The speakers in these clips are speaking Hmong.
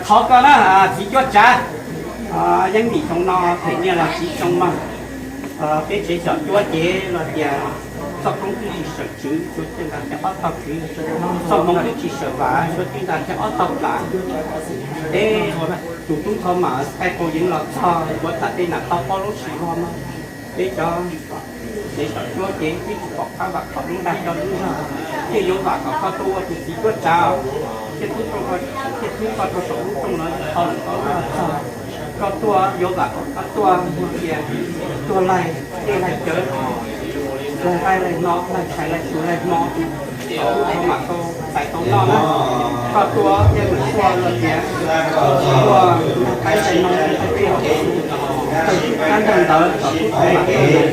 Thov koj na, txiv cuab tsav, yeeb ntim xyoo no them nyiaj los txiv xyoo mas, peb tsev xyom cuab ces los tias txoj koob twb tsis sawm tswv, suav tij ntas thiab ob tog kwv, txoj hmoov twb tsis sawm vam, suav tij ntas thiab ob tog vam. Peb tus tub thov mam qaij qau yeev los txog, kuav tham tej nam tau paub lub sim hlo no, peb cov tsev xyom cuab ces twb tsis pom qab vam khom lub dag coj lub zog, thiaj yuav vam kom koj tuaj ua tus txiv cuab tsav, thiaj thub koj rau saum lub rooj no, tau lawm koj lub zog txog, koj tuaj yuav vam kom koj tuaj ua tias tuag laig dej laig cawv, laig nqaij laig hno, laig tshais laig tsuv laig hmo, tau ub tau mam tau txais tau noj na. Koj tuaj thiaj meem tuaj los tias tuaj ua qaib tais no, tawg tub kab ntawg ntawd kom tub tau mam tawg,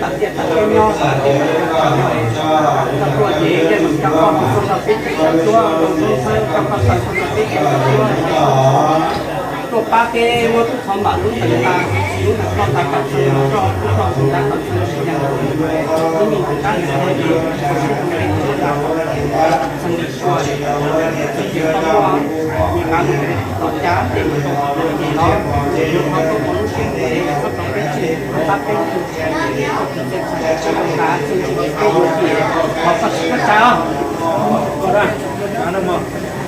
tam tiaj tam tiaj nyob, tam tiaj tam tiaj nyob. Koj tuaj ces thiaj meem coj koj mus xog rau peb tsev xyom cuab, rau tub txhawb coj koj tawg xog rau peb tsev xyom cuab. Tuaj pab peb muab tub thov mam lub ntees tas, lub ntees ploj tas kom txheem los roj, lub ploj ntees tas kom txheem tsis yees, lub me ntees qab ntees qhov ces ua siab rau peb tub txheem li sua, txheem tsis tau muaj me qab mus tom cab ces mus rau qhov no ces los, yuav qhov tuaj ua lub siab ntev txhob rau peb txheem, pab peb txheem, txheem tsis txheem tsis tau tas txheem tsis tau peb yuav tsis, thov koj tsis txhob tsa os.